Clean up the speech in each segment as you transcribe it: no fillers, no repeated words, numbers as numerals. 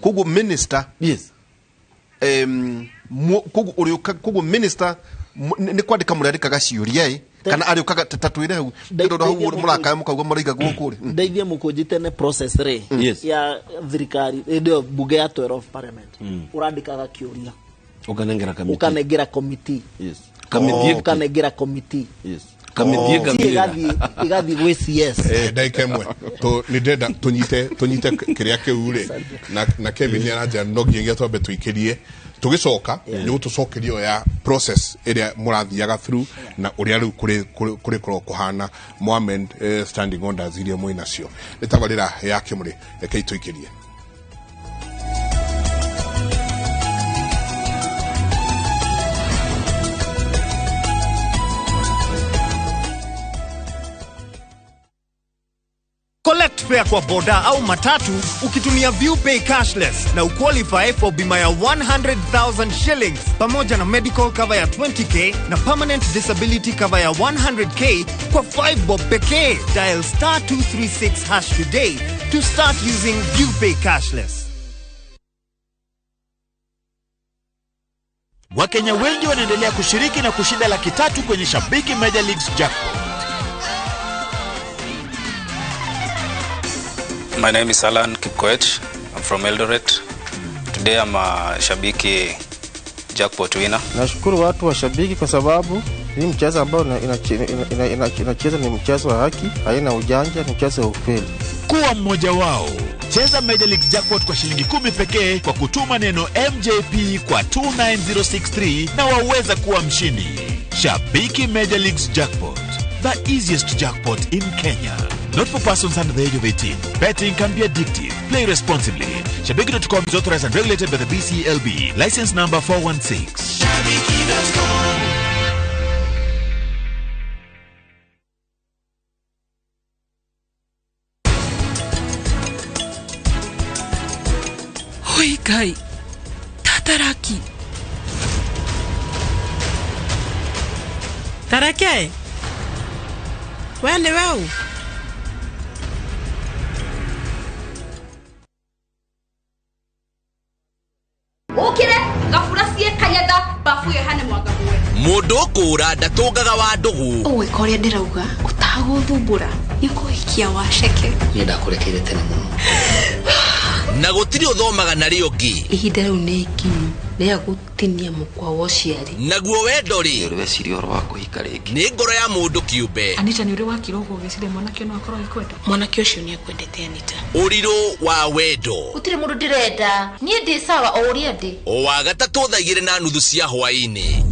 Koguo minister, yes, koguo ũrĩũka, koguo minister nĩ kwandĩka mũrĩandĩkaga ciũria ĩ, kana arĩũkaga ta twĩre hau tondũ hau mũrakaya mũkauga mũraiga gũkũ rĩ. Ndeithie mũkũnji tene process rĩ Yes. ya thirikari hĩndĩ ĩyo bunge ya 12 parliament, ũrandĩkaga kĩũria, ũkanengera kamiti, ũkanengera committee, yes, kamiti, ũkanengera committee, yes, kamiti Committee ĩkamĩra. ĩgathiĩ gwĩ CS. Ndagĩka ĩmwe nĩ ndĩrenda tũnyite kĩrĩa kĩu rĩ, na Kevin nĩ aranjĩra no nginyagia twambe tũikĩrie, tũgĩcoka nĩ gũtũcokeria ĩyo ya process ĩrĩa mũrathiaga through na ũrĩa rĩu kũrĩkorwo kũhana mwamen standing orders iria mwĩ nacio. Nĩ tabarĩra ya Kĩmũrĩ, rekei tũikĩrie. Collect fare kwa boda au matatu ukitumia ViewPay cashless na uqualify for bima ya 100,000 shillings pamoja na medical cover ya 20K na permanent disability cover ya 100K kwa 5 bob pekee. Dial star 236 hash today to start using ViewPay cashless. Wakenya wengi wanaendelea kushiriki na kushinda 300,000 kwenye Shabiki Major Leagues Jackpot. My name is Alan Kipkoech. I'm from Eldoret. Today I'm a Shabiki jackpot winner. Nashukuru watu wa Shabiki kwa sababu hii mchezo ambao inacheza ni mchezo wa haki, haina ujanja, ni mchezo wa ukweli. Kuwa mmoja wao. Cheza Major Leagues Jackpot kwa shilingi 10 pekee kwa kutuma neno MJP kwa 29063 na waweza kuwa mshindi. Shabiki Major Leagues Jackpot, the easiest jackpot in Kenya. Not for persons under the age of 18. Betting can be addictive. Play responsibly. Shabiki.com is authorized and regulated by the BCLB. License number 416. Shabiki.com. Oi Ngai, tataraki Tarake, we nĩ we ũ? Ukire ngabura cie kanyatha bafu ĩyo hane mwanga muwe. Mũndũ ũkũra ndatũngaga wa ndũgũ. Ũgwĩka ũrĩa ndĩrauga ũtagũthumbũra nĩ kũhikia waceke. Niĩ ndakũrekeire tene mũno. Na gũtirĩ ũthomaga narĩo ũngĩ. Ihinda rĩu nĩ ikinyu rĩa gũtinia mũkwa wa ũciari. Naguo wendo rĩ, Nĩ weciria ũhoro wa kũhika rĩngĩ? Nĩ ngoro ya mũndũ kĩũmbe. Anita, nĩ ũrĩ wakira ũguo ũgĩciria mwanake no akorwo agĩkwenda? Mwanake ũcio nĩ akwendete, Anita. Ũrirũ wa wendo. Gũtirĩ mũndũ ndĩrenda, niĩ ndĩ sawa o ũrĩa ndĩ. O wa gatatũ thaa 2:30 cia hwaĩ-inĩ.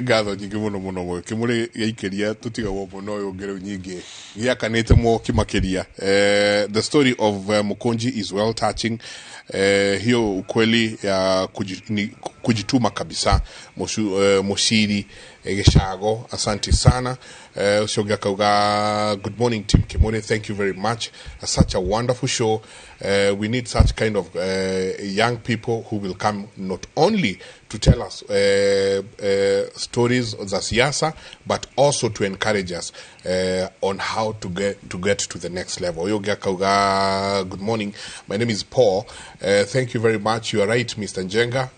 Ngatho nyingĩ mũno mũno mũno kĩmũrĩ gĩaikĩria tũtigagwo mũno ũyũ ũngĩ rĩu nyingĩ gĩakanĩte mwaki makĩria. The story of Mukunji is well touching. Hiyo ukweli ya kujituma kabisa. Mushiri Gĩcago, asante sana. Ũcio ũngĩ akauga, good morning team Kimuri, thank you very much, such a wonderful show. We need such kind of young people who will come not only to tell us stories za siasa but also to encourage us on how to get to the next level. Ũyũ ũngĩ akauga, good morning, my name is Paul. Thank you very much. You are right, Mr. Njenga.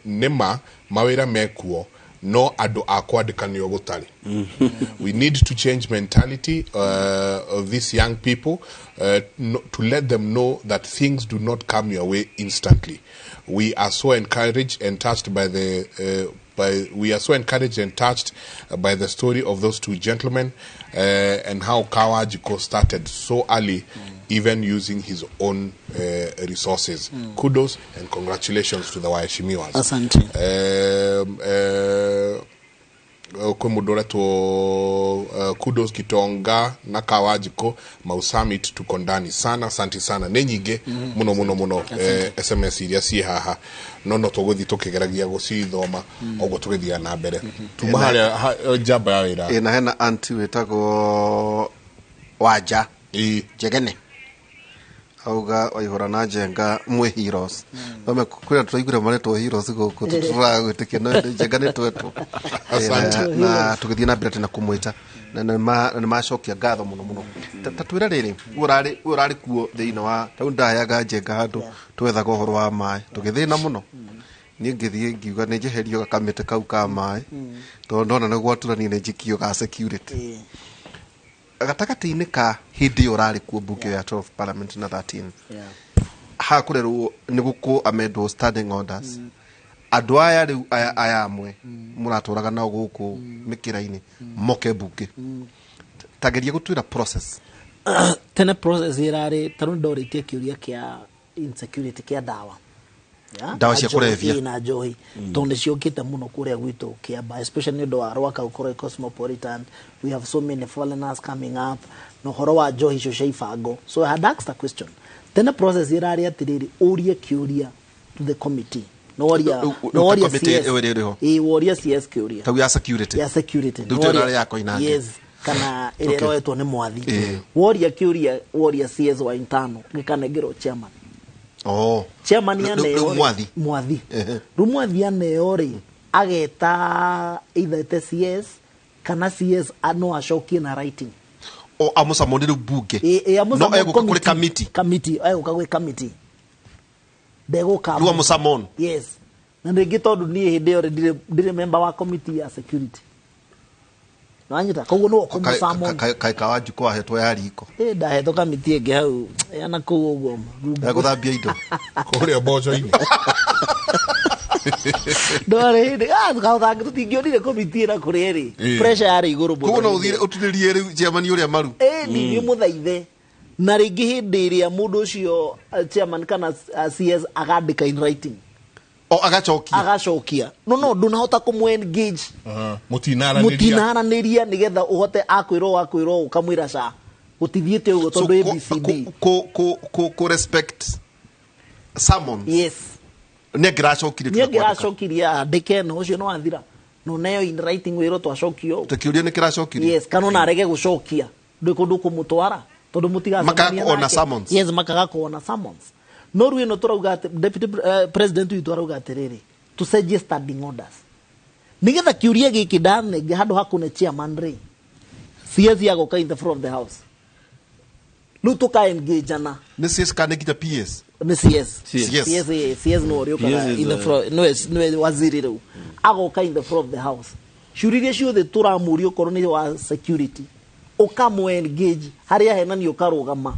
Nĩma mawĩra mekuo no andũ a kwandĩkanio gũtarĩ. We need to change mentality of these young people, no, to let them know that things do not come your way instantly. We are so encouraged and touched by the by we are so encouraged and touched by the story of those two gentlemen and how Kawajiko started so early, even using his own resources. Kudos and congratulations to the Waheshimiwas. Asante. Kwĩ mũndũ ũretwo Kudos Kitonga na Kawajiko Mau Summit, tuko ndani sana, asante sana. Nĩ nyingĩ mũno mũno mũno SMS iria ciĩ haha, no tũgũthiĩ tũkĩgeragia gũcithoma ũguo tũgĩthiaga na mbere. Tuma harĩa njamba ya wĩra. Ĩ, na hena anti wĩtagwo Wanja Njegene. Auga Waihura na Njenga mwĩ heroes. Thome kwĩna tũraiguire maretwo heroes gũkũ tũragwĩtĩkia no Njenga nĩ twetwo. Asante. Na tũgĩthiĩ na mbere tena kũmwĩta na nĩ macokia ngatho mũno mũno. Ta twĩre rĩrĩ, we ũrarĩ kuo thĩinĩ wa tau ndaheaga Njenga handũ twethaga ũhoro wa maĩ tũgĩthĩna mũno. Niĩ ngĩthiĩ ngiuga nĩ njeherio gakamĩtĩ kau ka maĩ tondũ ndona nĩ gwatura niĩ nĩ njikio ga security. Gatagatĩ-inĩ ka hĩndĩ ĩyo ũrarĩ kuo mbunge ya 12 parliament na 13 haha kũrerwo nĩ gũkũ amendwo standing orders. Andũ aya rĩu aya amwe mũratũraga nao gũkũ mĩkĩra-inĩ moke mbunge, tageria gũtwĩra process. Tene process ĩrarĩ ta rĩu ndorĩtie kĩũria kĩa insecurity kĩa ndawa. Ndawa cia kũrebia. Na njohi tondũ nĩ ciũkĩte mũno kũrĩa gwitũ Kĩamba, especially nĩ ũndũ wa Rwaka gũkorwo ĩ cosmopolitan. We have so many foreigners coming up na ũhoro wa njohi icio cia ibango. So I had asked a question. Tene process ĩrarĩ atĩrĩrĩ, ũrie kĩũria to the committee, noria noria CS ĩ woria CS kĩũria tau ya security, ya security rĩu tena ya Koinange. Yes, kana ĩrĩa ĩroetwo nĩ Mwathi. Woria kĩũria, woria CS wa internal gĩkanengerwo chairman. Oh, chairman aneo Mwathi. Mwathi rĩu Mwathi aneo rĩ ageta either te CS kana CS no acokie na writing. O amũcamoni rĩu bunge no egũka kũrĩ committee, committee egũka gwĩ committee, ndegũka rĩu amũcamoni. Yes, na rĩngĩ tondũ niĩ hĩndĩ ĩyo ndirĩ member wa committee ya security, nĩwanyita, koguo no kũmũcamoni. Kaĩ Kawanjikũ wahetwo ya riko? Ĩ ndahetwo kamiti ĩngĩ hau yana kũu ũguo ya gũthambia indo kũrĩa mboco-inĩ. Ndwarĩ hĩndĩ kahota tũtingĩonire komiti ĩna kũrĩa ĩrĩ pressure yarĩ igũrũ mũno. Koguo no ũthire ũturĩrie rĩu chairman ũrĩa maru. Ĩ nĩ mũthaithe. Na rĩngĩ hĩndĩ ĩrĩa mũndũ ũcio chairman kana CS agandĩka in writing, o agacokia, agacokia no ndũnahota kũmũ engage, mũtinaranĩria nĩgetha ũhote akwĩrwo akwĩrwo ũkamwĩra ca gũtithiĩte ũguo tondũ ABCD kũ respect summons. Yes, nĩ angĩracokirie, nĩ angĩracokirie andĩke no ũcio no athira no nayo in writing wĩrwo twacokio kĩũria nĩ kĩracokirio. Yes, kana ona arege gũcokia ndwĩ kũndũ kũmũtwara tondũ mũtigacemania nake. Yes, makaga kuona summons. No rĩu ĩno tũrauga atĩ deputy president witũ arauga atĩrĩrĩ, tũcenjie standing orders nĩgetha kĩũria gĩkĩ ndanenge handũ hakũne chairman rĩ, CS agoka in the front of the house, rĩu tũka engageana. Nĩ CS kana nginya PS? Nĩ CS. CS no ũrĩũkaga in the front, nĩwe waziri rĩu agoka in the front of the house. Ciũria iria ciothe tũramũria okorwo nĩ wa security, ũkamũ engage harĩa ahenania ũkarũgama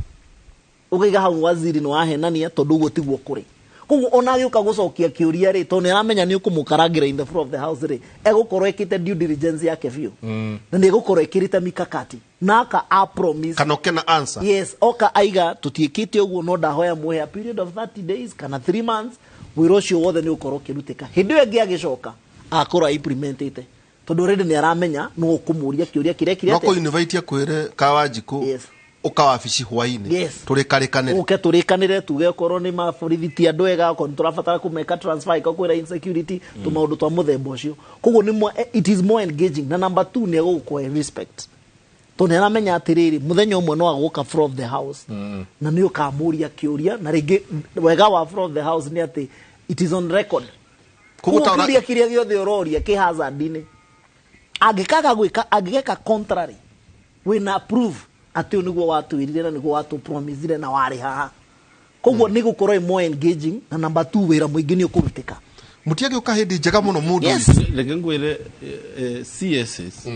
ũkaiga hau waziri nĩ wahenania tondũ ũguo tiguo kũrĩ. Koguo ona agĩũka gũcokia kĩũria rĩ, tondũ nĩ aramenya nĩ ũkũmũkarangĩra in the floor of the house rĩ, egũkorwo ĩkĩte due diligence yake biũ na nĩ egũkorwo ĩkĩrĩte mikakati na aka a promise kana oke na answer. Yes, oka aiga tũtiĩkĩte ũguo no ndahoya muhe a period of 30 days kana 3 months, wĩra ũcio wothe nĩ ũkorwo ũkĩrutĩka. Hĩndĩ ĩyo ĩngĩ agĩcoka akorwo implementĩte tondũ already nĩ aramenya nũ ũkũmũria kĩũria kĩrĩa kĩrĩa no kũ invite akwĩre Kawanjikũ. Yes, ũka wabici hwainĩ. Yes, tũrĩkarĩkanĩre, ũke tũrĩkanĩre tuge okorwo nĩ maborithi ti andũ ega, okorwo nĩ tũrabatara kũmeka transfer ĩka kwĩra insecurity tũmaũndũ twa mũthemba ũcio. Koguo nĩ it is more engaging. Na number 2 nĩ egũgũkũhe respect tondũ nĩ aramenya atĩrĩrĩ mũthenya ũmwe no agũka floor of the house na nĩ ũkamũria kĩũria. Na rĩngĩ wega wa floor of the house nĩ atĩ it is on record. Koguo kĩũria kĩrĩa gĩothe ũroria kĩ hazard-inĩ, angĩkaga gwĩka, angĩgeka contrary, wĩna proof atĩ ũyũ nĩguo watwĩrire na nĩguo watũpromisire na warĩ haha. Koguo nĩ gũkorwo ĩ more engaging. Na number 2 wĩra mũingĩ nĩ ũkũrutĩka. Mũtiagĩũka hĩndĩ njega mũno mũndũ. Reke ngwĩre CSS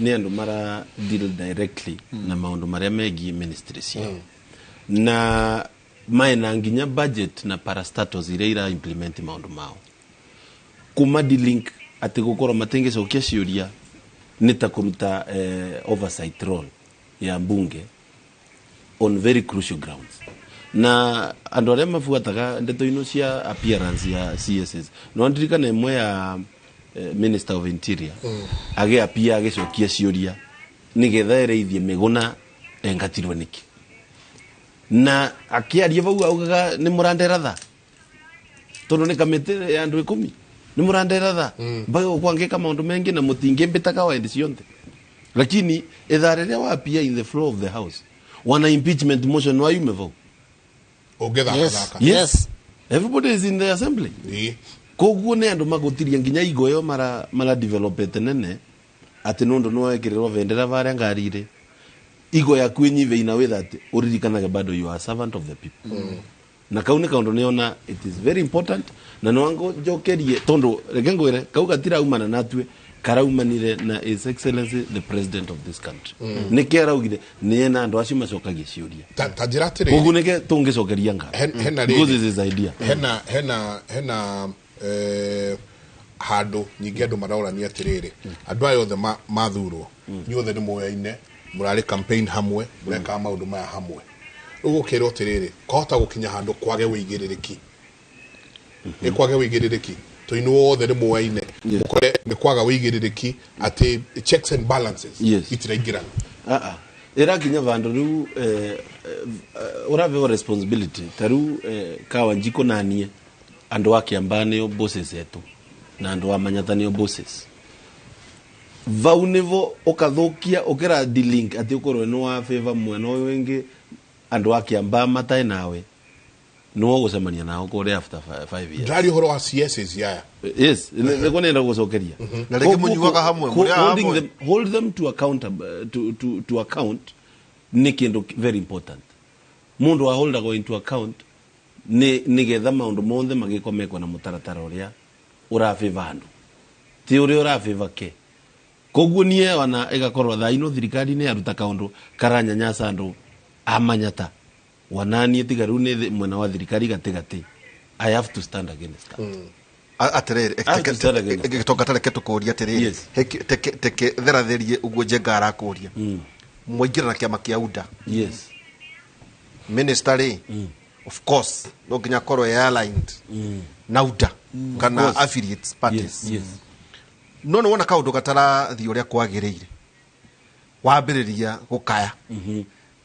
nĩ andũ mara deal directly na maũndũ marĩa megiĩ ministry ciao na maena nginya budget na parastatals iria ira implement maũndũ mao kuma delink atĩ gũkorwo matingĩcokia ciũria nĩ ta kũruta oversight role ya mbunge on very crucial grounds. Na andũ arĩa mabuataga ndeto ino cia appearance ya CSS no ndirikana ĩmwe ya Minister of Interior agĩapia agĩcokia ciũria nĩgetha ereithie Mĩgũna engatirwo nĩkĩ, na akĩaria vau augaga nĩ mũrandera tha tondũ nĩ kamĩtĩ ya andũ 10 nĩ mũrandera tha mpaka gũkwangĩka maũndũ mengĩ na mũtingĩmbĩta kawaindi cionthe. Lakini ithaa rĩrĩa wapia in the floor of the house wana impeachment motion wayume vau. Ũngĩthakathaka. Yes. Everybody is in the assembly. Koguo nĩ andũ magũtiria nginya igo ĩyo mara developete nene atĩ nũndũ nĩwekĩrĩrwo vendera varĩa ngari-rĩ, igo yaku ĩnyive in a way that ũririkanage bado you are a servant of the people. Na kau nĩ kaũndũ nĩona it is very important, na nĩwanjokerie tondũ reke ngwĩre kau gatiraumana natue, karaumanire na His Excellency the President of this country. Nĩkĩo araugire nĩena andũ acio macokagia ciũria. Ta njĩra atĩrĩrĩ. Koguo nĩke tũngĩcokeria ngatho. Hena Because rĩrĩ. it is idea. Hena handũ nyingĩ andũ marorania atĩrĩrĩ, andũ aya othe mathurwo, inyuothe nĩ moyaine, mũrarĩ campaign hamwe, mũrekaga maũndũ maya hamwe, rĩu gũkerwo atĩrĩrĩ, kwahota gũkinya handũ kwage wĩigĩrĩrĩki, nĩ kwage wĩigĩrĩrĩki tondũ inyuothe nĩ moyaine, mũkore nĩ kwaga wĩigĩrĩrĩki atĩ checks and balances itiraingĩrana. Ah, ah. Ĩrakinya vandũ rĩu ũravewa responsibility ta rĩu kawa njiko nanie andũ a Kiambaa nĩo bosses etu na andũ a Manyata nĩo bosses, vau nĩvo ũkathũkia ũkĩra delink atĩ ũkorwo nĩ wa favor mwena ũyũ ũngĩ, andũ a Kiambaa mataĩ nawe nĩwo ũgũcemania nao kũrĩa after 5 years. Ndĩraria ũhoro wa CSs yaya. Yes, nĩguo nĩenda gũcokeria. Na rĩngĩ mũnyuaga hamwe, mũrĩaga Holding hamwe. them, hold them to account, to account nĩ kĩndũ very important. Mũndũ aholdagwo into account nĩ nĩgetha maũndũ mothe magĩkwo mekwo na mũtaratara ũrĩa ũrabĩva andũ, ti ũrĩa ũrabĩva ke. Koguo niĩ ona ĩgakorwo thaa ino thirikari nĩ yaruta kaũndũ karanyanyasa andũ a Manyata, wananiĩ tiga rĩu nĩ mwena wa thirikari gatĩgatĩ, I have to stand against that. Atĩrĩrĩ, I have to stand against that. gĩtonga tareke tũkũria atĩrĩrĩ, teke theratherie ũguo Njenga arakũria, mwaingĩra na kĩama kĩa UDA, minister rĩ, of course no nginya akorwo e aligned na UDA kana Of course. affiliates parties. Yes. No nĩ wona kaũndũ gatarathiĩ ũrĩa kwagĩrĩire, wambĩrĩria gũkaya,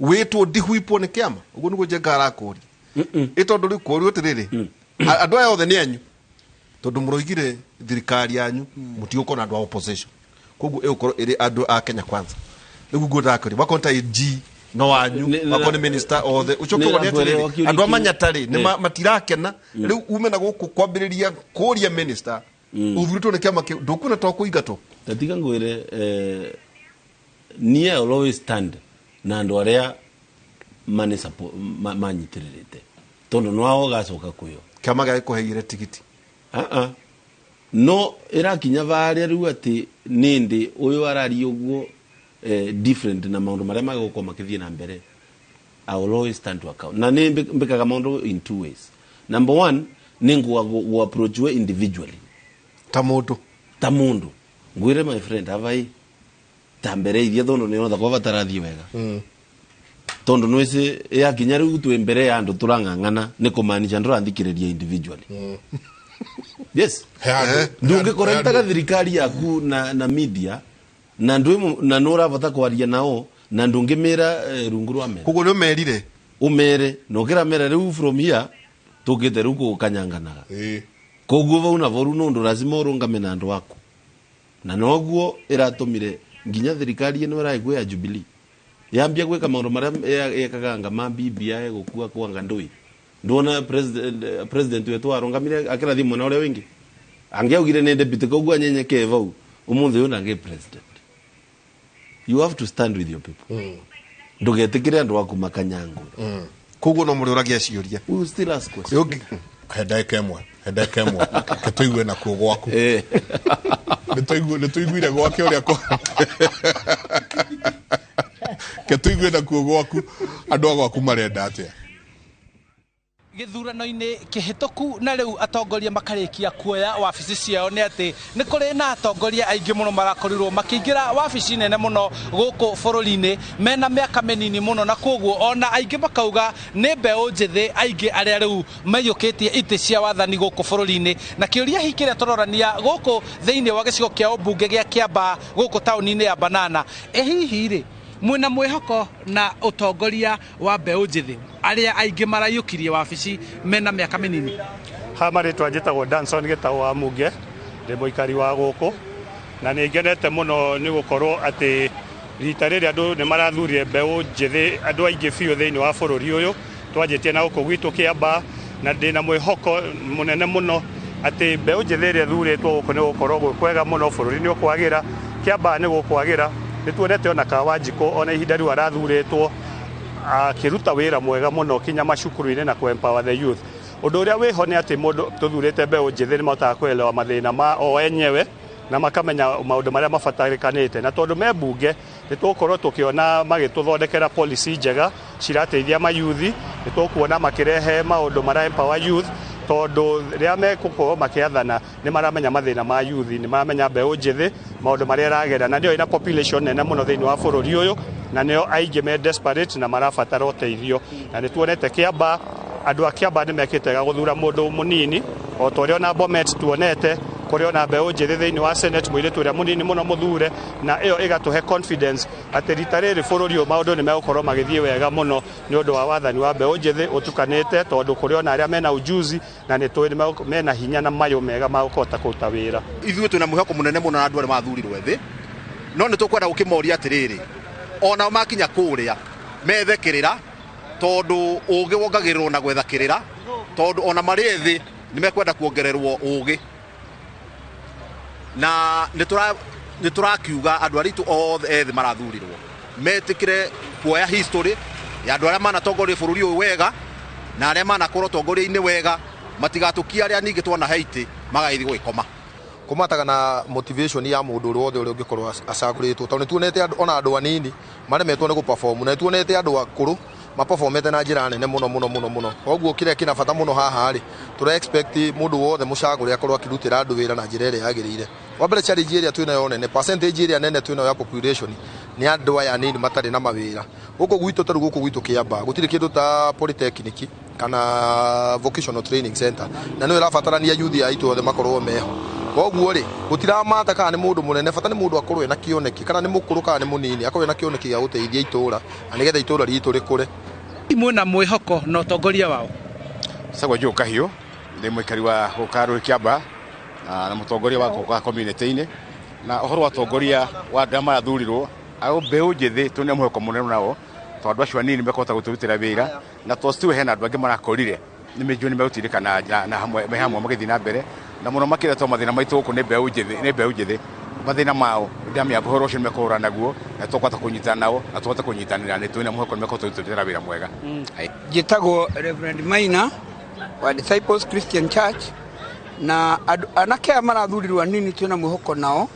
wĩtwo ndihwipwo nĩ kĩama, ũguo nĩguo Njenga arakũria. Ĩ tondũ rĩu kũrio atĩrĩrĩ, andũ aya othe nĩ anyu, tondũ mũroigire thirikari yanyu mũtigũkorwo na andũ a opposition, koguo ĩgũkorwo ĩrĩ andũ a Kenya Kwanza. Rĩu nguo ndakũria wakorwo ta AG no wanyu, wakorwo nĩ minister othe, ũcoke nĩ wone ndĩrakwĩra atĩrĩrĩ, kĩũria andũ a kĩu. Manyata rĩ nĩ matirakena. Rĩu ume na gũkũ kwambĩrĩria kũria minister ũthurĩtwo nĩ kĩama kĩu, ndũkuona to kũingatwo? Tatiga ngwĩre, niĩ I will always stand na andũ arĩa mane manyitĩrĩrĩte tondũ nĩwao gacoka kwĩyo. Kĩama gĩa gĩkũheire tigiti. Ah, ah. No ĩrakinya varĩa rĩu atĩ nĩndĩ ũyũ araria ũguo different na maũndũ marĩa magũkorwo makĩthiĩ na mbere, I will always stand to account. Na nĩ mbĩkaga maũndũ in two ways. Number one, nĩ ngũ approach we individually ta mũndũ, ta mũndũ, ngwĩre, "My friend, avai ta mbere iria tondũ nĩ kwa batarathiĩ wega, tondũ nwĩci yakinya rĩu twĩ mbere ya andũ tũrang'ang'ana, nĩ kũmaanisha ndũrathikĩrĩria individually." Yes, ndũngĩkorektaga thirikari yaku na media na ndwĩ na nĩ ũrabata kwaria nao na ndũngĩmĩra rungu rwa metha. Koguo nĩ ũmerire. Ũmere na ũkĩramera rĩu from here tũkĩte rĩu kũkanyanganaga. Koguo vau navo rĩu nũndũ lazima ũrũngame na andũ aku, na noguo ĩratũmire nginya thirikari ĩno ĩraĩkuo ya Jubilee yambia gwĩka maũndũ marĩa ekaga anga ma BBI gũkua kwanga ndũi ndwona president wetu arũngamire akĩrathiĩ mwena ũrĩa wĩngĩ, angĩaugire nĩ deputy, koguo anyenyekee vau ũmũthĩ ũyũ ndangĩ president. You have to stand with your people, ndũgetĩkĩre andũ aku makanyangwe. Koguo no mũrĩũragia ciũria. We will still ask questions. He ndagĩka ĩmwe, he ndagĩka ĩmwe, ke tũigue nakuo gwaku. Nĩ tũiguire gwake ũrĩa kwa ke tũigue nakuo gwaku, andũ a gwaku marenda atĩa? Gĩthurano-inĩ kĩhĩtũku na rĩu atongoria makarĩkia kuoya wabici ciao, nĩ atĩ nĩ kũrĩ na atongoria aingĩ mũno marakorirwo makĩingĩra wabici nene mũno gũkũ bũrũri-inĩ mena mĩaka mĩnini mũno, na koguo ona aingĩ makauga nĩ mbeũ njĩthĩ aingĩ arĩa rĩu maiyũkĩtie itĩ cia wathani gũkũ bũrũri-inĩ. Na kĩũria hihi kĩrĩa tũrorania gũkũ thĩinĩ wa gĩcigo kĩa ũmbunge gĩa Kĩambaa gũkũ taũni-inĩ ya Banana, ĩ hihi rĩ mwĩna mwĩhoko na ũtongoria wa mbeũ njĩthĩ arĩa aingĩ maraiyũkirie wabici mena mĩaka mĩnini? Ha marĩtwa njĩtagwo Danson Gĩtaũ wa Munge, ndĩ mũikari wa gũkũ na nĩ ngenete mũno nĩ gũkorwo atĩ rita rĩrĩ andũ nĩ marathurire mbeũ njĩthĩ andũ aingĩ biũ thĩinĩ wa bũrũri ũyũ. Twanjĩtie na gũkũ gwitũ Kĩambaa, na ndĩna mwĩhoko mũnene mũno atĩ mbeũ njĩthĩ ĩrĩa ĩthurĩtwo gũkũ nĩ gũkorwo gwĩ kwega mũno, bũrũri nĩ ũkwagĩra, Kĩambaa nĩ gũkwagĩra. Nĩ tuonete ona Kawanjikũ ona ihinda rĩu arathurĩtwo akĩruta wĩra mwega mũno kinya macukuru-inĩ na kũ empower the youth. Ũndũ ũrĩa wĩho nĩ atĩ mũndũ tũthurĩte mbeũ njĩthĩ nĩ mahotaga kuelewa mathĩna ma o enyewe na makamenya maũndũ marĩa mabatarĩkanĩte, na tondũ me mbunge nĩ tũgũkorwo tũkĩona magĩtũthondekera policy njega cirateithia mayuthi. Nĩ tũkuona makĩrehe maũndũ mara empower youth, tondũ rĩrĩa mekũkorwo makĩathana nĩ maramenya mathĩna ma yuthi, nĩ maramenya mbeũ njĩthĩ maũndũ marĩa ĩragera, na nĩyo ĩna population nene mũno thĩinĩ wa bũrũri ũyũ, na nĩo aingĩ me desperate na marabatara ũteithio. Na nĩ tuonete Kĩambaa, andũ a Kĩambaa nĩ mekĩte wega gũthura mũndũ mũnini o ta ũrĩa ona Bomet tuonete kũrĩ ona mbeũ njĩthĩ thĩinĩ wa Senate, mũirĩtu ũrĩa mũnini mũno mũthure, na ĩyo ĩgatũhe confidence atĩ rita rĩrĩ bũrũri ũyũ maũndũ nĩ megũkorwo magĩthiĩ wega mũno nĩ ũndũ wa wathani wa mbeũ njĩthĩ ũtukanĩte, tondũ kũrĩ ona arĩa mena ujuzi na nĩ tũĩ mena hinya na mayũ mega ma gũkota kũruta wĩra. Ithuĩ twĩna mwĩhoko mũnene mũno na andũ arĩa mathurirwo ethĩ, no nĩ tũkwenda gũkĩmoria atĩrĩrĩ, onao makinya kũrĩa methe kĩrĩra, tondũ ũgĩ wongagĩrĩrwo na gwetha kĩrĩra, tondũ ona marĩ ethĩ nĩ mekwenda kuongererwo ũgĩ. Na nĩ tũrakiuga andũ arĩa othe ethĩ marathurirwo metĩkĩre kuoya history ya andũ arĩa manatongoria bũrũri ũyũ wega na arĩa manakorwo tongoria-inĩ wega, matigatũkie arĩa ningĩ tuona haiti magagĩthiĩ gũgĩkoma. Kũmataga na motivation ya mũndũ ũrĩa wothe ũrĩa ũngĩkorwo acagũrĩtwo, tondũ nĩ tuonete ona andũ anini maremetwo nĩ gũperform, na nĩ tuonete andũ akũrũ maperformete na njĩra nene mũno mũno mũno mũno. Koguo kĩrĩa kĩna bata mũno haha rĩ, tũra expect mũndũ wothe mũcagũre akorwo akĩrutĩra andũ wĩra na njĩra ĩrĩa yagĩrĩire. Wa mbere challenge ĩrĩa twĩnayo nene, percentage ĩrĩa nene twĩnayo ya population nĩ andũ aya anini matarĩ na mawĩra. Gũkũ gwitũ tarĩu gũkũ gwitũ Kĩambaa gũtirĩ kĩndũ ta polytechnic kana vocational training center, na nĩyo ĩrabatarania youth ya itũ othe makorwo meho. Koguo rĩ, gũtiramata kana nĩ mũndũ mũnene, bata nĩ mũndũ akorwo ena kĩoneki, kana nĩ mũkũrũ kana nĩ mũnini, akorwo ena kĩoneki gĩa gũteithia itũra na nĩgetha itũra ritũ rĩkũre. Mwĩna mwĩhoko na ũtongoria wao. Sagwa Joe Kahiũ, ndĩ mũikari wa gũka Kĩambaa na mũtongoria wa gũka community-inĩ, na ũhoro wa tongoria wa andũ arĩa marathurirwo au mbeũ njĩthĩ twĩna mwĩhoko mũnene nao, tondũ andũ acio anini mekũhota gũtũrutĩra wĩra, na to still hena andũ angĩ marakorire nĩ mĩnjũ nĩ megũtindĩka na hamwe me hamwe magĩthiĩ na mbere, na mũno makĩria to mathĩna maitũ gũkũ nĩ mbeũ njĩthĩ, nĩ mbeũ njĩthĩ mathĩna mao ndamĩa ũhoro ũcio nĩ mekũhũra naguo, na tũkũhota kũnyitana nao na tũhote kũnyitanĩra, nĩ twĩna mwĩhoko nĩ mekũhota gũtũrutĩra wĩra mwega. Njĩtagwo Reverend Maina wa Disciples Christian Church, na anake aya marathurirwo anini twĩna mwĩhoko nao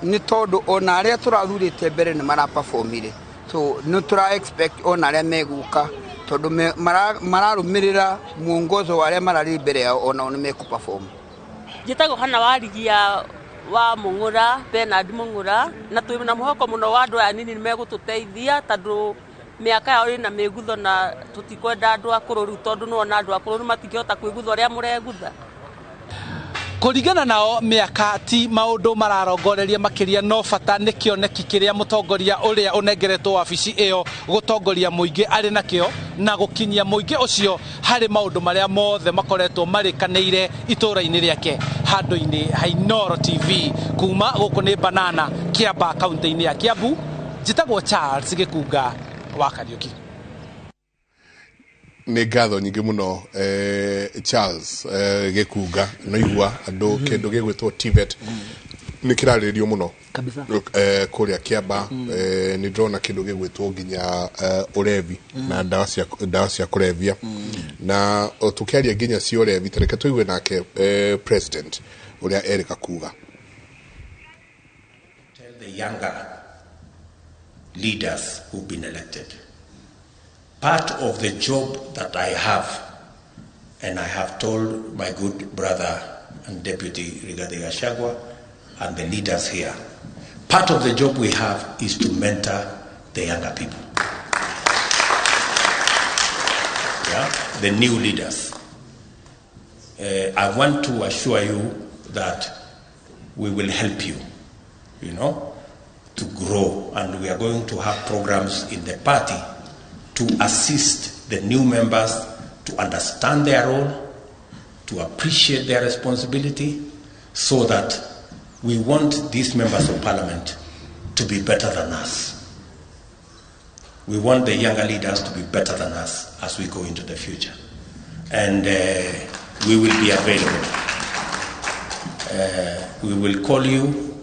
nĩ tondũ ona arĩa tũrathurĩte mbere nĩ maraperformire, so nĩ tũra expect ona arĩa megũka tondũ mararũmĩrĩra mwongozo wa arĩa mararĩ mbere yao, onao nĩ mekũperform. Njĩtagwo Hana Warigia wa Mung'ura, Bernard Mung'ura, na twĩna mwĩhoko mũno wa andũ aya anini nĩ megũtũteithia tondũ mĩaka yao ĩna mĩgutho na tũtikwenda andũ akũrũ rĩu, tondũ nĩwona andũ akũrũ matingĩhota kwĩgutha ũrĩa mũregutha. Kũringana nao mĩaka ti maũndũ mararongoreria makĩria, no bata nĩ kĩoneki kĩrĩa mũtongoria ũrĩa ũnengeretwo wabici ĩyo gũtongoria mũingĩ arĩ nakĩo na gũkinyia mũingĩ ũcio harĩ maũndũ marĩa mothe makoretwo marĩkanĩire itũũra-inĩ rĩake. Handũ-inĩ ha Inooro TV kuma gũkũ nĩ Banana, Kĩambaa, kaunti-inĩ ya Kiambu, njĩtagwo Charles Gĩkunga wa Kariũki. Nĩ ngatho nyingĩ mũno Charles Gĩkunga. No igua andũ kĩndũ gĩgwĩtwo TVET nĩ kĩrarĩrĩrio mũno kabisa kũrĩa Kĩambaa. Nĩ ndĩrona kĩndũ gĩgwĩtwo nginya ũrevi na ndawa cia kũrebia, na tũkĩaria nginya cia ũrevi, ta reke tũigue nake president ũrĩa erĩka kuga. Tell the younger leaders who've been elected, part of the job that I have, and I have told my good brother and deputy Rigathi Gachagua and the leaders here, part of the job we have is to mentor the younger people. Yeah? The new leaders. I want to assure you that we will help you, you know, to grow, and we are going to have programs in the party to assist the new members to understand their role, to appreciate their responsibility, so that we want these members of parliament to be better than us. We want the younger leaders to be better than us as we go into the future. And we will be available. We will call you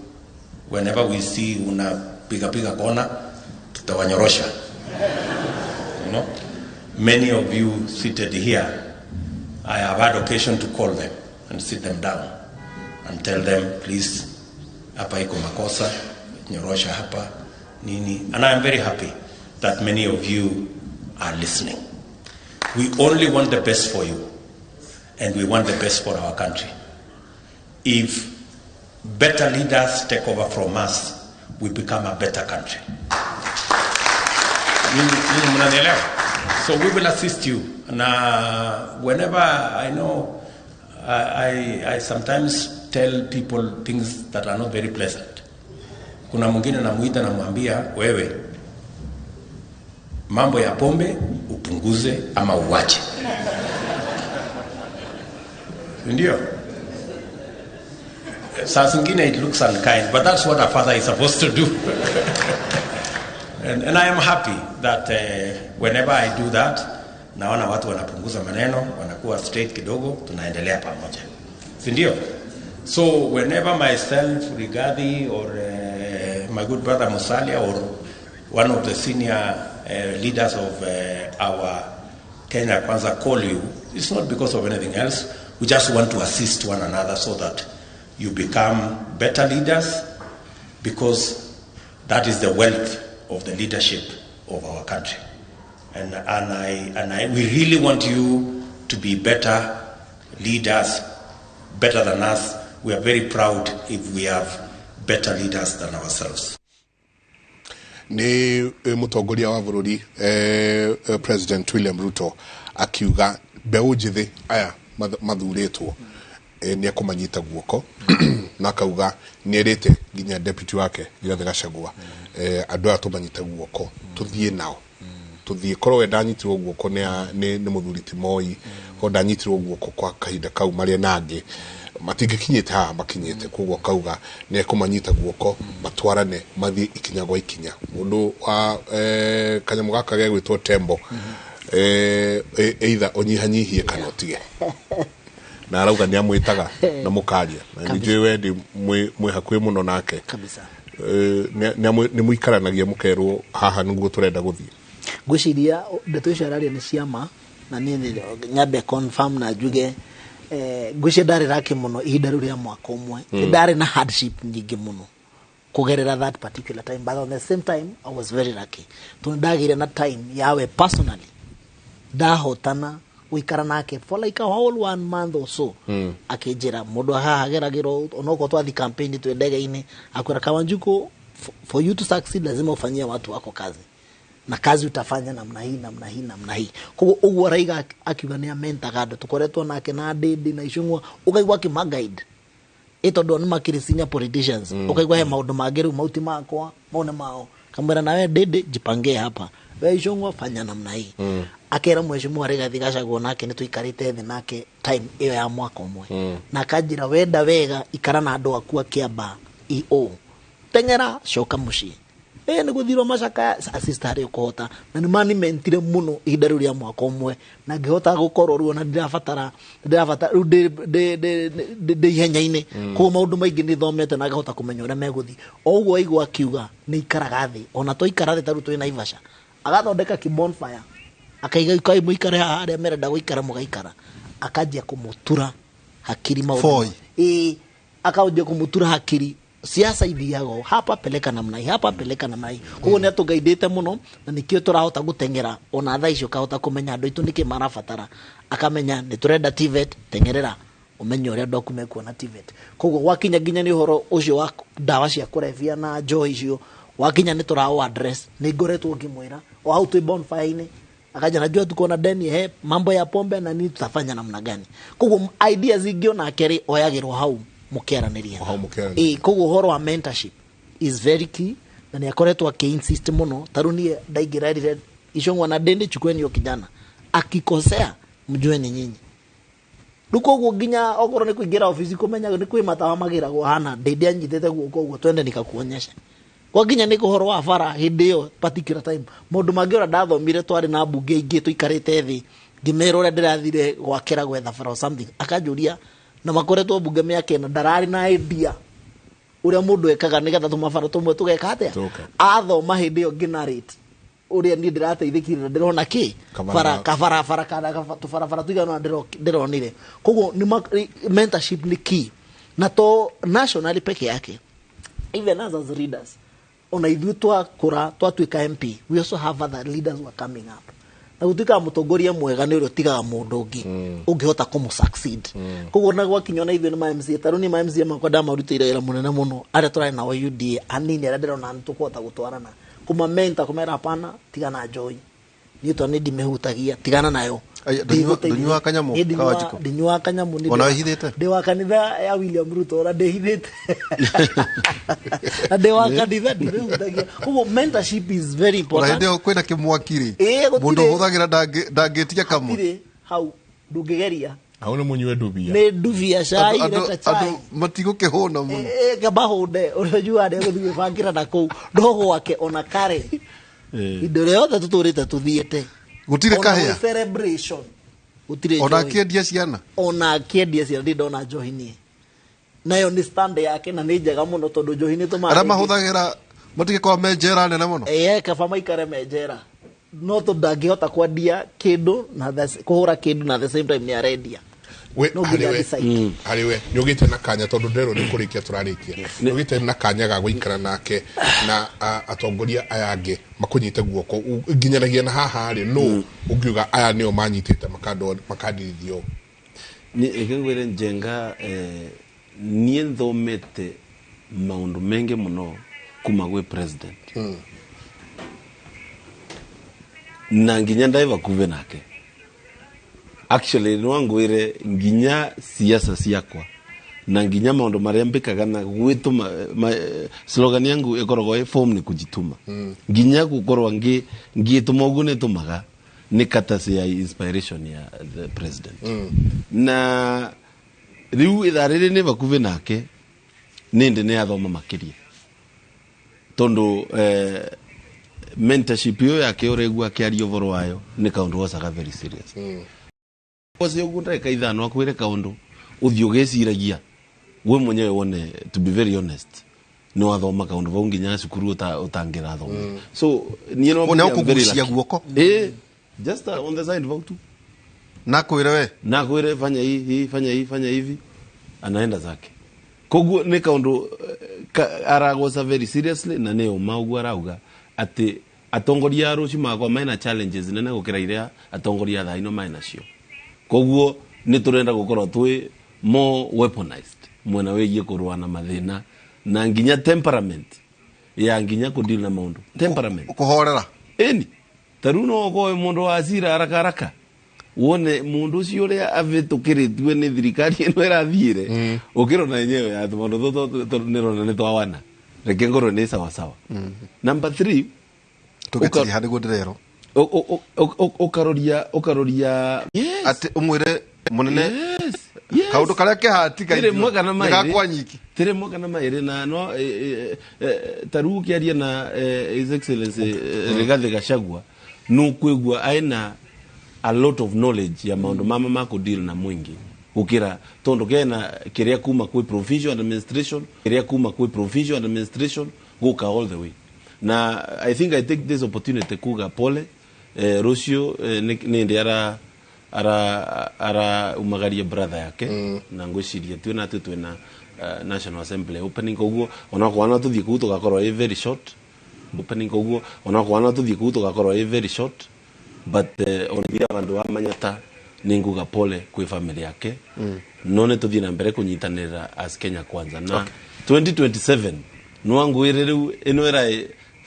whenever we see unapiga piga kona, tutawanyorosha. Many of you seated here, I have had occasion to call them and sit them down and tell them, please, hapa iko makosa, nyorosha hapa, nini. And I am very happy that many of you are listening. We only want the best for you, and we want the best for our country. If better leaders take over from us, we become a better country. Nyinyi mnanielewa? So we will assist you. Na whenever I know, I sometimes tell people things that are not very pleasant. Kuna mwingine namuita namwambia, wewe, mambo ya pombe upunguze ama uache. Ndio? Saa zingine it looks unkind, but that's what a father is supposed to do. And I am happy that whenever I do that, naona watu wanapunguza maneno, wanakuwa straight kidogo, tunaendelea pamoja. Si ndio? So whenever myself, Rigathi, or my good brother Musalia, or one of the senior leaders of our Kenya Kwanza call you, it's not because of anything else. We just want to assist one another so that you become better leaders, because that is the wealth of the leadership of our country. And we really want you to be better leaders, better than us. We are very proud if we have better leaders than ourselves. Nĩ mũtongoria wa bũrũri President William Ruto akiuga mbeũ njĩthĩ aya mathurĩtwo nĩ ekũmanyita guoko, na akauga nĩ erĩte nginya deputy wake Rigathĩ Gachagua, andũ aya tũmanyite guoko, tũthiĩ nao, tũthiĩ. Korwo we ndanyitirwo guoko nĩ mũthuri ti Moi, korwo ndanyitirwo guoko kwa kahinda kau marĩa nangĩ matingĩkinyĩte haha makinyĩte. Koguo akauga nĩ ekũmanyita guoko, matwarane, mathiĩ ikinya gwa ikinya. Mũndũ wa kanyamũ gaka gegwĩtwo tembo, either ũnyihanyihie kana ũtige, na arauga nĩ amwĩtaga na mũkaria, na nĩ njũĩ we ndĩ mwĩ hakuhĩ mũno nake. Kabisa. Nĩ mũikaranagia mũkerwo haha nĩguo tũrenda gũthiĩ? Ngwĩciria ndeto icio araria nĩ ciama, na niĩ nyambe confirm na njuge, ngwĩciria ndarĩ raki mũno ihinda rĩu rĩa mwaka ũmwe. Ndarĩ na hardship nyingĩ mũno kũgerera that particular time, but on the same time I was very lucky tondũ ndagĩire na time yawe personally, ndahotana gũikara nake for like a whole one month or so. Akĩnjĩra mũndũ haha ageragĩrwo, onokorwo twathi campaign twĩ ndege-inĩ, akwĩra, "Kawanjiku, for you to succeed lazima ufanyie watu wako kazi, na kazi utafanya namna hii, namna hii, namna hii." Koguo ũguo araiga akiuga nĩ amentaga andũ tũkoretwo nake na Ndĩndĩ na Icũng'wa, ũkaigua akĩmaguide ĩ tondũ nĩ makĩrĩ senior politicians. Ũkaigua he maũndũ mangĩ rĩu mauti makwa mau nĩ mao, kamwĩra, "Nawe Ndĩndĩ, jipange hapa, we Icũng'wa, fanya namna hii." Akera mheshimiwa Rigathi Gachagua nake nĩ tũikarĩte thĩ nake time ĩyo ya mwaka ũmwe, na akanjĩra, "Wenda wega ikara na andũ aku a Kĩambaa EO, teng'era, coka mũciĩ, ĩ nĩ gũthirwo macakaya, assist harĩa ũkũhota." Na nĩ manimentire mũno ihinda rĩu rĩa mwaka ũmwe, na ngĩhota gũkorwo rĩu ona ndirabatara rĩu ndĩ ihenya-inĩ. Koguo maũndũ maingĩ nĩ thomete na ngahota kũmenya ũrĩa megũthiĩ. O ũguo aigua akiuga nĩ ikaraga thĩ, ona twaikara thĩ ta rĩu twĩ Naivasha, agathondeka kibonfire, akaiga ikai mũikare haha, arĩa merenda gũikara mũgaikara, akanjia kũmũtura hakiri maũndũ. Foi. Ĩĩ, akanjia kũmũtura hakiri, siasa ithiaga hapa, peleka namna hii, hapa peleka namna hii. Koguo nĩ atũgaidĩte mũno, na nĩkĩo tũrahota gũteng'era ona thaa icio, ũkahota kũmenya andũ aitũ nĩkĩ marabatara, akamenya nĩ tũrenda TVET, teng'erera ũmenye ũrĩa andũ aku mekuona TVET. Koguo gwakinya nginya nĩ ũhoro ũcio wa ndawa cia kũrebia na njohi icio, wakinya nĩ tũraũ address, nĩ ngoretwo ngĩmwĩra o hau twĩ bonfire-inĩ, akaja, "Najua tuko na deni, he mambo ya pombe na nini, tutafanya namna gani?" Koguo ideas ingĩ onake rĩ oyagĩrwo hau mũkĩaranĩria. Hau mũkĩaranĩria. Ĩĩ, koguo ũhoro wa mentorship is very key, na nĩ akoretwo akĩ-insist mũno. Ta rĩu niĩ ndaingĩra erire Icũng'wa na Ndĩndĩ, "Chukueni huyo kijana, akikosea mjue ni nyinyi." Rĩu koguo nginya okorwo nĩ kũingĩra ofici, kũmenya nĩ kwĩ matawa magĩragwo hana, Ndĩndĩ anyitĩte guoko ũguo, "Twende nikakuonyesha." Gwakinya nĩ ũhoro wa bara hĩndĩ ĩyo particular time, maũndũ mangĩ ona ndathomire, twarĩ na mbunge ingĩ tũikarĩte thĩ, ngĩmera ũrĩa ndĩrathire gwakĩra gwetha bara or something, akanjũria na makoretwo mbunge mĩaka ĩna, ndararĩ na idea ũrĩa mũndũ ekaga nĩgetha tũmabara tũmwe tũgeka atĩa. Athoma hĩndĩ ĩyo ngĩnarrate ũrĩa niĩ ndĩrateithĩkire na ndĩrona kĩ bara kabarabara kana tũbarabara tũigana ũna ndĩronire. Koguo mentorship nĩ key, na to nationally peke yake, even us as leaders, ona ithuĩ twakũra twatuĩka MP, we also have other leaders who are coming up, na gũtuĩkaga mũtongoria mwega nĩ ũrĩa ũtigaga mũndũ ũngĩ ũngĩhota kũmũ succeed. Koguo na gwakinya ona ithuĩ nĩ ma MCA, tarĩu niĩ ma MCA makwa ndamarutĩire wĩra mũnene mũno, arĩa tũrarĩ nao UDA anini, arĩa ndĩrona nĩ tũkũhota gũtwarana, kũmamenta, kũmera hapana, tigana njoi, niĩ to nĩ ndimĩhutagia, tigana nayo. Ndũnyuaga kanyamũ Niĩ Kawanjikũ? Ndinyuaga kanyamũ nĩ Ona wĩhithĩte? Ndĩ wa kanitha ya William Ruto, ona ndĩhithĩte na ndĩ wa kanitha, ndimĩhutagia. Koguo mentorship is very Ona important. hĩndĩ ĩyo kwĩna kĩmwaki rĩ, Ĩĩ, gũtirĩ. mũndũ ũhũthagĩra ndangĩtia kamwe. Hatirĩ hau ndũngĩgeria. Hau nĩ mũnyue ndubia. Nĩ ndubia cai. Leta chai. Andũ matigũkĩhũna mũno. Kaba hũnde ũrĩa ũnyuaga nĩ egũthiĩ gwĩbangĩra na kũu no gwake ona kare indo ĩrĩa yothe tũtũrĩte tũthiĩte. Gũtirĩ Ona kahĩa? gwĩ celebration gũtirĩ Ona njohi. akĩendia ciana? Ona akĩendia ciana ndirĩ ndona njohi niĩ, nayo nĩ stand yake na nĩ njega mũno tondũ njohi nĩ tũmaga Arĩa mahũthagĩra matigĩkorwo me njera nene mũno. Ĩĩ, kaba maikare me njera, no tondũ ndangĩhota kwendia kĩndũ na kũhũra kĩndũ na the same time nĩ arendia. We No nginya harĩ we decide. Harĩ we nĩ ũgĩte na kanya, tondũ nderwo nĩ kũrĩkia tũrarĩkia, nĩ ũgĩte na kanya ga gũikara nake na atongoria aya angĩ makũnyite guoko nginyanagia na haha rĩ, no ũngiuga aya nĩo manyitĩte makandirithio? Reke ngwĩre Njenga, niĩ nthomete maũndũ maingĩ mũno kuma gwĩ president na nginya ndai vakuve nake. Actually no ngwire nginya siasa ciakwa na nginya maundu maria mbikaga na gwituma slogan yangu ikoragwo ĩ form ni kujituma. Nginya gukorwo ngituma uguo nitumaga ni courtesy ya inspiration ya the president. Na riu ithaa rĩrĩ nĩ vakuve nake nĩ ndĩ nĩ athoma makĩria tondu mentorship ĩyo yake ũraigua akĩaria ũhoro wayo nĩ kaũndũ wocaga very serious. Ũcio ũguo ndagĩka 5 akwĩre kaũndũ ũthiĩ ũgĩciragia we mwenyewe wone, to be very honest, nĩ wathoma kaũndũ vau nginya cukuru ũtangĩrathoma. So niĩ no Nĩ I'm very ũkũgucia lucky. guoko? Just on the side vau tu. Na kwĩre we. Na kwĩre fanya hii hii, fanya hii, fanya hivi, anaenda zake. Koguo nĩ kaũndũ aragoca very seriously, na nĩ ũma ũguo arauga atĩ atongoria a rũciũ makwa mena challenges nene gũkĩra iria atongoria a thaa ino mena cio. Koguo nĩ tũrenda gũkorwo twĩ more weaponized mwena wĩgiĩ kũrũa na mathĩna na nginya temperament ya nginya kũdeal na maũndũ, temperament. Kũhorera. Ĩni ta rĩu no ũkorwo wĩ mũndũ wa hasira haraka haraka, wone mundu ucio uria avĩtũkĩrĩtue nĩ thirikari ĩno ĩrathiĩre ũkĩrona yenyewe ya tũmaũndũ tũtũ nĩrona nĩ twawana, reke ngorwo nĩ sawasawa. Number three. Tũgĩtiriha nĩguo ndĩrerwo. Ũkaroria atĩ ũmwĩre mũnene kaũndũ karĩa kehatiga Tĩrĩ mwe kana maĩrĩ. Gakwa nyiki. Tĩrĩ mwe kana maĩrĩ na no ta rĩu ũkĩaria na His Excellency Rigathi Gachagua, nũkwĩgua aina a lot of knowledge ya maũndũ mama ma kũdeal na mũingĩ gũkĩra tondũ kena kĩrĩa kuma kwĩ provincial administration, kĩrĩa kuma kwĩ provincial administration gũka all the way. Na I think I take this opportunity kuga pole, rũciũ nĩ ndĩ ara umagaria brother yake na ngwĩciria twĩna atĩ twĩna National Assembly opening, koguo onakorwo no tũthiĩ kũu tũgakorwo ĩ very short opening, koguo onakorwo no tũthiĩ kũu tũgakorwo ĩ very short, but ona ithuĩ abandu a Manyata nĩ nguga pole kwĩ family yake. No nĩ tũthiĩ na mbere kũnyitanĩra as Kenya Kwanza na 2027 nwangwĩre rĩu ĩno ĩraĩ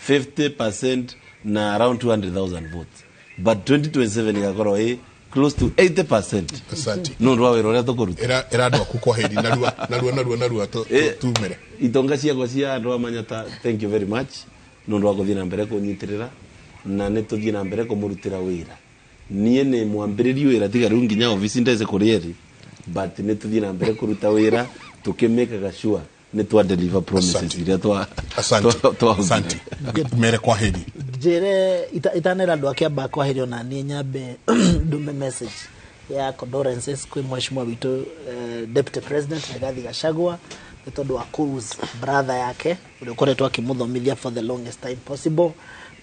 50% na around 200,000 votes, but 2027 igakorwo ĩ close to 80%. Asante. Nĩ ũndũ wa wĩra ũrĩa tũkũruta. Ĩra andũ aku kwa heri narua narua narua narua tumere. Itonga ciakwa cia andũ a Manyata, thank you very much nĩ ũndũ wa gũthiĩ na mbere kũnyitĩrĩra, na nĩ tũthiĩ na mbere kũmũrutĩra wĩra. Niĩ nĩ mwambĩrĩri wĩra tiga rĩu nginya obici ndece kũrĩ eri, but nĩ tũthiĩ na mbere kũruta wĩra tũkĩmĩkaga sure. Nĩ twa deliver promises iria twa Asante. Asante. Mere kwa heri. Njĩre itanera andũ a Kĩambaa kwaherio na niĩ nyambe ndume message ya condolences kwĩ mheshimiwa witũ Deputy President Rigathi Gachagua nĩ tondũ wa kũ brother yake ũrĩa ũkoretwo akĩmũthomithia for the longest time possible,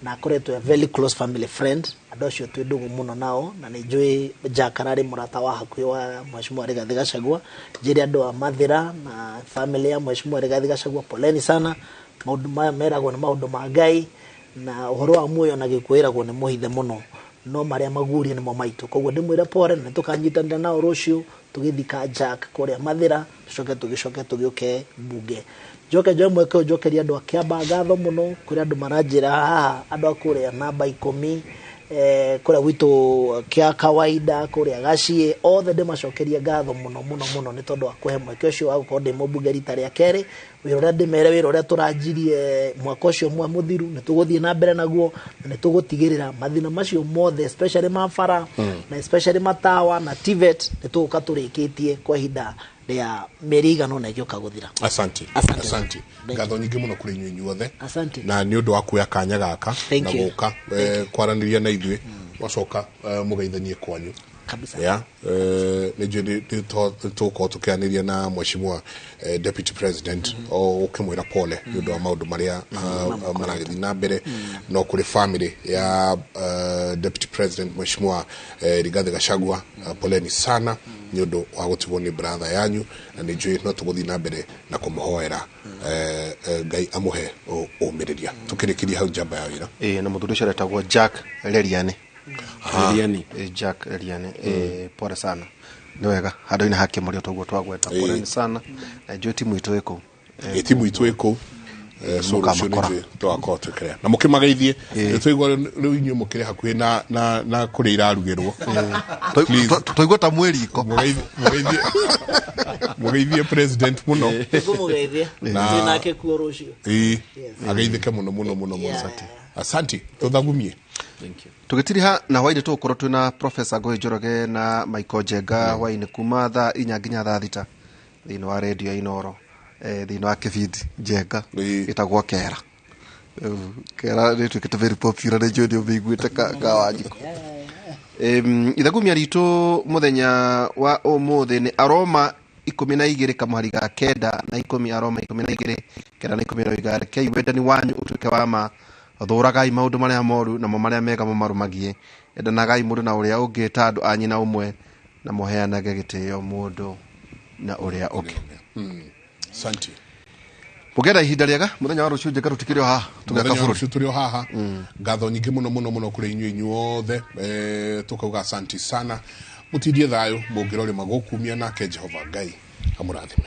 na akoretwo a very close family friend. Andũ acio twĩ ndũgũ mũno nao, na nĩ njũĩ Jack ararĩ mũrata wa hakuhĩ wa mheshimiwa Rigathi Gachagua. Njĩre andũ a Mathĩra na family ya mheshimiwa Rigathi Gachagua, poleni sana. Maũndũ maya meragwo nĩ maũndũ ma Ngai, na ũhoro wa muoyo na gĩkuũ ĩragwo nĩ mũhithe mũno, no marĩa magurie nĩmo maitũ. Koguo ndĩmwĩre pore, na nĩtũkanyitanĩra nao rũciũ tũgĩthika Jack kũrĩa Mathĩra, tũcoke tũgĩcoke tũgĩũke mbunge. Njoke njoe mweke ũyũ njokerie andũ a Kĩambaa ngatho mũno. Kũrĩ andũ maranjĩra haha, andũ a kũrĩa namba 10, kũrĩa gwitũ kĩa kawaida, kũrĩa Gaciĩ, othe ndĩmacokerie ngatho mũno mũno mũno nĩ tondũ wa kũhe mweke ũcio wa gũkorwo ndĩ mũmbunge rita rĩa kerĩ. Wĩra ũrĩa ndĩmere, wĩra ũrĩa tũranjirie mwaka ũcio ũmwe mũthiru, nĩ tũgũthiĩ na mbere naguo, na nĩ tũgũtigĩrĩra mathĩna macio mothe, especially ma bara na especially matawa na TVET, nĩ tũgũka tũrĩkĩtie kwa ihinda rĩa mĩeri ĩigana ũna ĩgĩũka gũthira. Asante. Asante. Ngatho nyingĩ mũno kũrĩ inyuĩ inyuothe. Asante. Na nĩ ũndũ wa kuoya kanya gaka Thank na you. gũka kwaranĩria na ithuĩ, wacoka mũgeithanie kwanyu kabisa. Ya nĩ njũĩ nĩ tũgũkorwo tũkĩaranĩria na mheshimiwa Deputy President, o ũkĩmwĩra pole nĩ ũndũ wa maũndũ marĩa maragĩthiĩ na mbere. No kũrĩ family ya Deputy President mheshimiwa Rigathi Gachagua, poleni sana nĩ ũndũ wa gũtigwo nĩ brother yanyu, na nĩ njũĩ no tũgũthiĩ na mbere na kũmũhoera Ngai amũhe ũmĩrĩria. Tũkĩrĩkĩria hau njamba ya wĩra. Ĩĩ, na mũthuri ũcio aretagwo Jack Leriani. Leriani. Jack Leriani. Pole sana, nĩ wega handũ-inĩ ha kĩmũrĩa toguo twagweta. Poleni sana, na njũĩ timu itũ ĩ kũu. Timu itũ ĩ kũu. So rũciũ Mũkamakora. nĩ tũgakorwo tũkĩrĩa na mũkĩmageithie. Nĩtwaigua rĩu inyuĩ mũkĩrĩ hakuhĩ na kũrĩa irarugĩrwo. Please. Twaigua ta mwĩ riko. Mũgeithie president mũno. Tũkũmũgeithia. Twĩ nake kuo rũciũ. Ĩĩ, ageithĩke mũno mũno mũno mũno. Asante, tũthagumie. Tũgĩtiriha na hwainĩ tũgũkorwo twĩna Professor Ngũĩ Njoroge na Michael Njenga hwainĩ kuma thaa 4 nginya thaa 6 thĩinĩ wa redio ya Inoro, thĩinĩ wa kĩbindi Njenga gĩtagwo Kera. Rĩu Kera nĩtuĩkĩte very popular, nĩ njũĩ nĩ ũmĩiguĩte ka Wanjikũ. Ithagumia ritũ mũthenya wa ũmũthĩ nĩ Aroma 12 kamũhari ga 9 na 10. Aroma 12 9 na 10 roiga, rekei wendani wanyu ũtuĩke wa ma, thũragai maũndũ marĩa moru, namo marĩa mega mũmarũmagie, endanagai mũndũ na ũrĩa ũngĩ ta andũ a nyina ũmwe, na mũheanage gĩtĩo mũndũ na ũrĩa ũngĩ. Asante. Mũgĩe na ihinda rĩega mũthenya wa rũciũ. Njenga tũtikĩrĩ o haha tũgĩaka Mũthenya wa bũrũri. rũciũ tũrĩ o haha. Ngatho nyingĩ mũno mũno mũno kũrĩ inyuĩ inyuothe. Tũkauga asanti sana, mũtindie thayũ, mũngĩrorĩma gũkumia, nake Jehova Ngai amũrathime.